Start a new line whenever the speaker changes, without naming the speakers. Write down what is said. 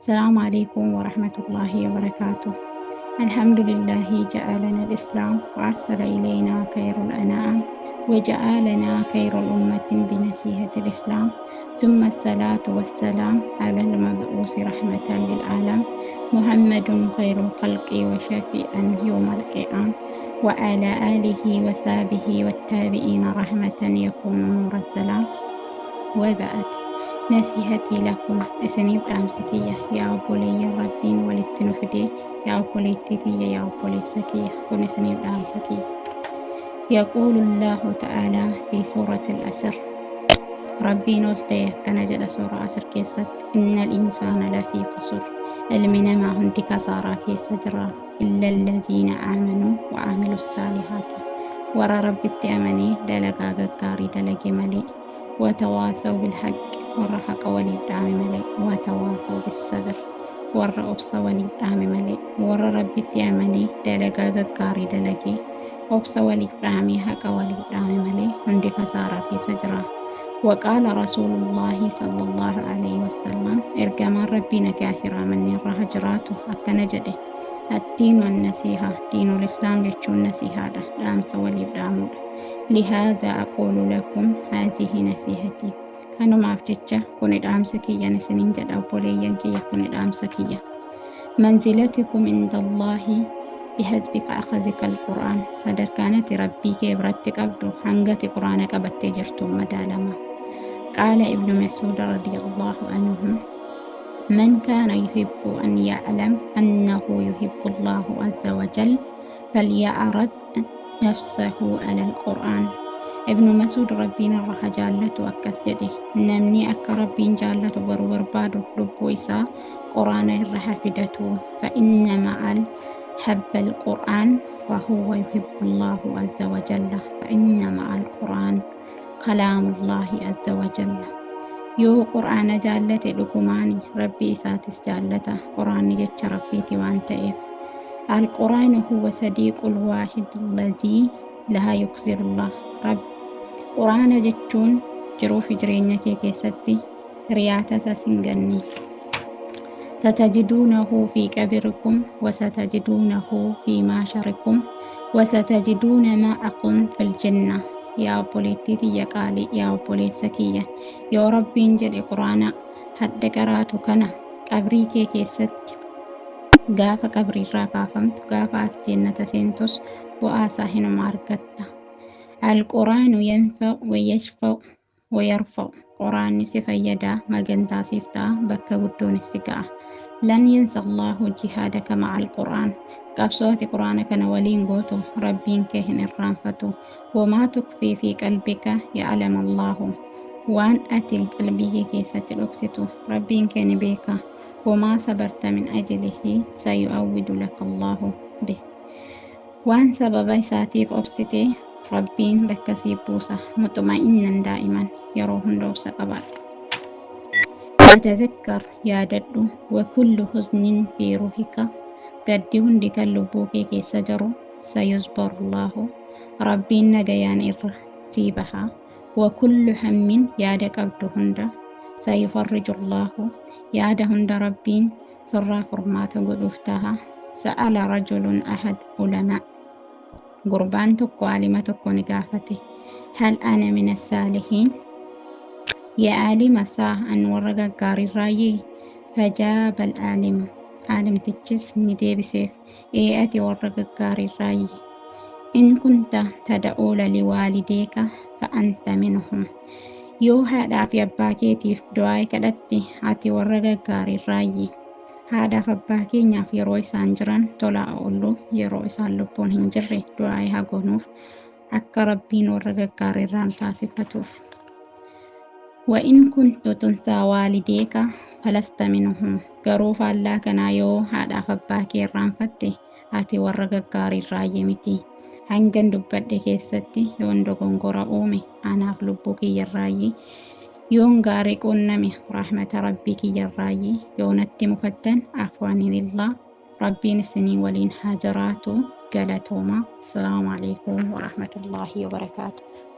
السلام عليكم ورحمة الله وبركاته. الحمد لله جعلنا الإسلام وأرسل إلينا خير الأنام وجعلنا خير الأمة بنصيحة الإسلام، ثم الصلاة والسلام على المبعوث رحمة للعالم محمد خير الخلق وشفيعا يوم القيامة، وعلى آله وصحبه والتابعين رحمة يكون نور السلام. وبعد، نصيحتي لكم isiniif dhaamsi kiyya yaa obboleeyyan Rabbiin walitti nu fidee, yaa obboleettii tiyya, yaa obboleessa kiyya, kun isiniif dhaamsa kiyya. يقول الله تعالى في سورة الأسر، Rabbiin ol ta'e akkana jedha suuraa Asr keessatti: إن الإنسان لفي خسر, ilmi namaa hundi kasaaraa keessa jira, إلا الذين آمنوا وعملوا الصالحات, warra Rabbitti amanee dalagaa gaggaarii dalage malee, وتواصوا بالحق, warra haqa waliif dhaame malee, وتواصوا بالصبر, warra obsa waliif dhaame malee. Warra Rabbitti amanee dalagaa gaggaarii dalagee, obsa waliif dhaamee, haqa waliif dhaame malee hundi kasaaraa keessa jira. وقال رسول الله صلى الله عليه وسلم, ergamaan Rabbii nagaa fi rahmanni irra haa jiraatu akkana jedhe: الدين النصيحة, دين الإسلام jechuun nasihaadha, dhaamsa waliif dhaamuudha. لهذا أقول لكم هذه نصيحتي, kanumaaf jecha kuni dhaamsa kiyyan isiniin jedha. Obboleeyyan kiyya, kuni dhaamsa kiyya. منزلتكم عند الله بحسب أخذك القرآن, sadarkaan ati Rabbii kee biratti qabdu hangati Quraana qabattee jirtuun madaalama. قال ابن مسعود رضي الله عنه: من كان يحب أن يعلم أنه يحب الله عز وجل فليعرض نفسه على القرآن. Ibnu Masuud, Rabbiin irra haa jaallatu, akkas jedhe: namni akka Rabbiin jaallatu baruu barbaadu lubbuu isaa Quraana irra haa fidatu. فإن مع حب القرآن فهو يحب الله عز وجل، فإن مع القرآن كلام الله عز وجل. Yoo Qur'aana jaallate dhugumaan Rabbii isaatis jaallata, Qur'aanni jecha Rabbiiti waan ta'eef. القرآن هو صديق الواحد الذي لا يخذل الله. Rab Qur'aana jechuun jiruu fi jireenya kee keessatti hiriyaa tasa sin ganne. ستجدونه في قبركم وستجدونه في محشركم وستجدون معكم في الجنة. Yaa obboleettii tiyya qaalii, yaa obboleessa kiyya, yoo Rabbiin jedhe Quraana hadda qaraatu kana qabrii kee keessatti, gaafa qabriirraa kaafamtu, gaafa ati jennata seentus bu'aa isaa hinuma argatta. القرآن ينفع ويشفع ويرفع. Quraanni si fayyadaa, magantaa siif ta'a, bakka guddoonis si ga'a. لن ينسى الله جهادك مع القرآن. Qabsoo ati Quraana kana waliin gootu Rabbiin kee hin irraanfatu. وما تخفي في قلبك يعلم الله. Waan ati qalbii kee keessatti dhoksitu Rabbiin kee ni beeka. وما صبرت من أجله سيعوض لك الله به. Waan sababa isaatiif obsite Rabbiin bakka siif buusa. مطمئنا دائما, yeroo hunda obsa qabaadhu. وتذكر, yaadadhu, وكل حزن في روحك, gaddi hundi kan lubbuu kee keessa jiru, سيجبر الله, Rabbiin nagayaan irra sii baha. وكل هم, yaada qabdu hunda, سيفرج الله, yaada hunda Rabbiin sirraa furmaata godhuuf taha. سأل رجل أحد علماء, gurbaan tokko aalima tokko ni gaafate: هل أنا من الصالحين؟ Yaa aalima, saa an warra gaggaariirraayyee? فأجاب العالم, aalimtichis ni deebiseef: ee, ati warra gaggaariirraayyi. إن كنت تدعو لوالديك فأنت منهم. Yoo haadhaa fi abbaa keetiif du'aa kadhatte ati warra gaggaariirraayyi. Haadhaaf abbaa keenyaaf yeroo isaan jiran tolaa oolluuf, yeroo isaan lubbuun hin jirre du'aa haa goonuuf, akka Rabbiin warra gaggaariirraan taasifatuuf. وإن كنت تنسى والديك فلست منهم. Garuu faallaa kanaa yoo haadhaaf abbaa kee irraanfatte ati warra gaggaariirraayyi miti. Hangan dubbadhe keessatti yoon dogongora uume anaaf lubbuu kiyyarraayyi, yoon gaarii quunname rahmata Rabbii kiyyarraayyi. Yoo natti mufattan afwaanillah. Rabbiin isinii waliin haa jiraatu. Galatooma. السلام عليكم ورحمة الله وبركاته.